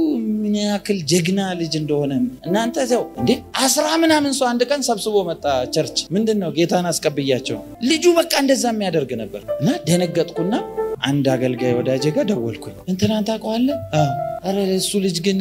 ምን ያክል ጀግና ልጅ እንደሆነ እናንተ ዘው እንዴ 10 ምናምን ሰው አንድ ቀን ሰብስቦ መጣ church። ምንድነው ጌታን አስቀብያቸው ልጁ በቃ እንደዛ የሚያደርግ ነበር። እና ደነገጥኩና አንድ አገልጋይ ወዳጄ ጋር ደወልኩኝ። እንትናን ታውቀዋለህ? አዎ። አረ እሱ ልጅ ግን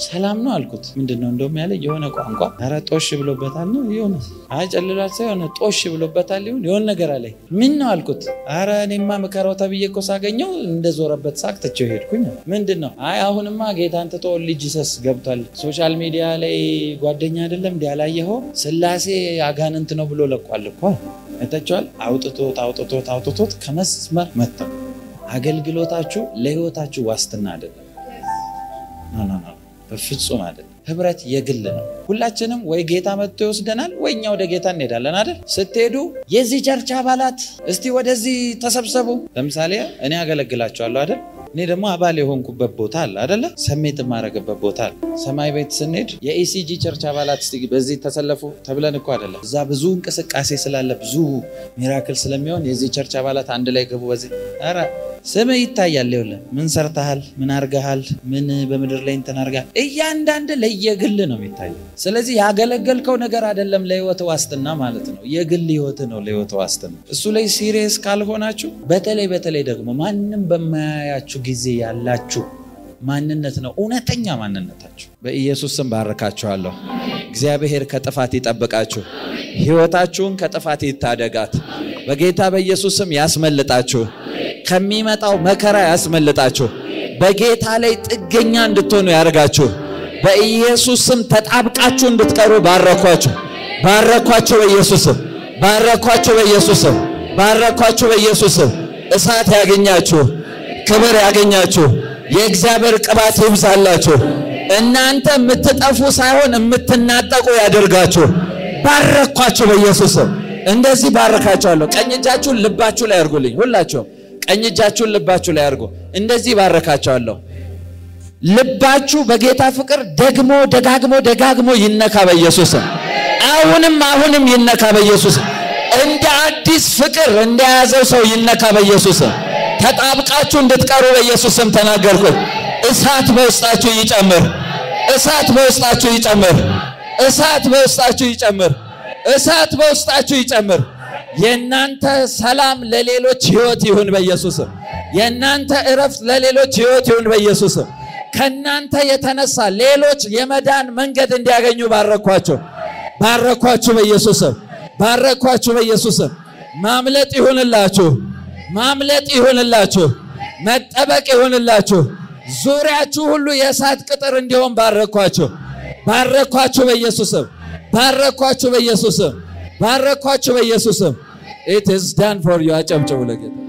ሰላም ነው አልኩት። ምንድነው እንደውም ያለ የሆነ ቋንቋ አረ ጦሽ ብሎበታል ነው የሆነ አይ ጨልሏል ሳይሆን ጦሽ ብሎበታል ይሁን የሆነ ነገር አለኝ። ምን ነው አልኩት። አረ እኔማ ምከረው ተብዬ እኮ ሳገኘው እንደዞረበት ሳቅ ትቼው ሄድኩኝ። ምንድነው? አይ አሁንማ ጌታን ትቶ Only Jesus ገብቷል። social media ላይ ጓደኛ አይደለም እንዴ ያላየኸው? ስላሴ አጋንንት ነው ብሎ ለቋል እኮ አይታችኋል። አውጥቶት አውጥቶት አውጥቶት ከመስመር መጣ። አገልግሎታችሁ ለህይወታችሁ ዋስትና አይደለም። No no no በፍጹም አይደለም። ህብረት የግል ነው። ሁላችንም ወይ ጌታ መጥቶ ይወስደናል ወይ እኛ ወደ ጌታ እንሄዳለን አይደል? ስትሄዱ የዚህ church አባላት እስቲ ወደዚህ ተሰብሰቡ። ለምሳሌ እኔ አገለግላችኋለሁ አይደል? እኔ ደግሞ አባል የሆንኩበት ቦታ አለ አይደለ? submit የማረግበት ቦታ አለ። ሰማይ ቤት ስንሄድ የ ECG church አባላት እስቲ በዚህ ተሰለፉ ተብለን እኮ አይደለም። እዛ ብዙ እንቅስቃሴ ስላለ ብዙ miracle ስለሚሆን የዚህ church አባላት አንድ ላይ ገቡ በዚህ ኧረ ስም ይታያል። ይኸውልህ ምን ሰርተሃል፣ ምን አርገሃል፣ ምን በምድር ላይ እንትን አርገሃል፣ እያንዳንድ ለየግል ነው የሚታየው። ስለዚህ ያገለገልከው ነገር አይደለም ለህይወት ዋስትና ማለት ነው። የግል ህይወት ነው ለህይወት ዋስትና። እሱ ላይ serious ካልሆናችሁ በተለይ በተለይ ደግሞ ማንም በማያያችሁ ጊዜ ያላችሁ ማንነት ነው እውነተኛ ማንነታችሁ። በኢየሱስ ስም ባርካችኋለሁ። እግዚአብሔር ከጥፋት ይጠብቃችሁ። ህይወታችሁን ከጥፋት ይታደጋት። በጌታ በኢየሱስ ስም ያስመልጣችሁ። ከሚመጣው መከራ ያስመልጣችሁ። በጌታ ላይ ጥገኛ እንድትሆኑ ያርጋችሁ። በኢየሱስ ስም ተጣብቃችሁ እንድትቀሩ ባረኳችሁ። ባረኳችሁ በኢየሱስ ስም። ባረኳችሁ በኢየሱስ ስም። ባረኳችሁ በኢየሱስ ስም። እሳት ያገኛችሁ፣ ክብር ያገኛችሁ፣ የእግዚአብሔር ቅባት ይብዛላችሁ። እናንተ የምትጠፉ ሳይሆን የምትናጠቁ ያደርጋችሁ። ባረኳችሁ በኢየሱስ ስም። እንደዚህ ባረካችኋለሁ። ቀኝ እጃችሁን ልባችሁ ላይ አድርጉልኝ። ሁላችሁም ቀኝ እጃችሁን ልባችሁ ላይ አድርጉ። እንደዚህ ባረካችኋለሁ። ልባችሁ በጌታ ፍቅር ደግሞ ደጋግሞ ደጋግሞ ይነካ በኢየሱስ ስም። አሁንም አሁንም ይነካ በኢየሱስ ስም። እንደ አዲስ ፍቅር እንደያዘው ሰው ይነካ በኢየሱስ ስም። ተጣብቃችሁ እንድትቀሩ በኢየሱስ ስም ተናገርኩት። እሳት በውስጣችሁ ይጨምር። እሳት በውስጣችሁ ይጨምር። እሳት በውስጣችሁ ይጨምር። እሳት በውስጣችሁ ይጨምር። የናንተ ሰላም ለሌሎች ህይወት ይሁን በኢየሱስ ስም። የናንተ እረፍት ለሌሎች ህይወት ይሁን በኢየሱስ ስም። ከናንተ የተነሳ ሌሎች የመዳን መንገድ እንዲያገኙ ባረኳችሁ። ባረኳችሁ በኢየሱስ ስም። ባረኳችሁ በኢየሱስ ስም። ማምለጥ ይሁንላችሁ። ማምለጥ ይሁንላችሁ። መጠበቅ ይሁንላችሁ። ዙሪያችሁ ሁሉ የእሳት ቅጥር እንዲሆን ባረኳችሁ። ባረኳችሁ በኢየሱስ ስም። ባረኳችሁ በኢየሱስ ስም። ባረኳችሁ በኢየሱስ ስም። It is done for you። አጨብጭቡ ለጌታ።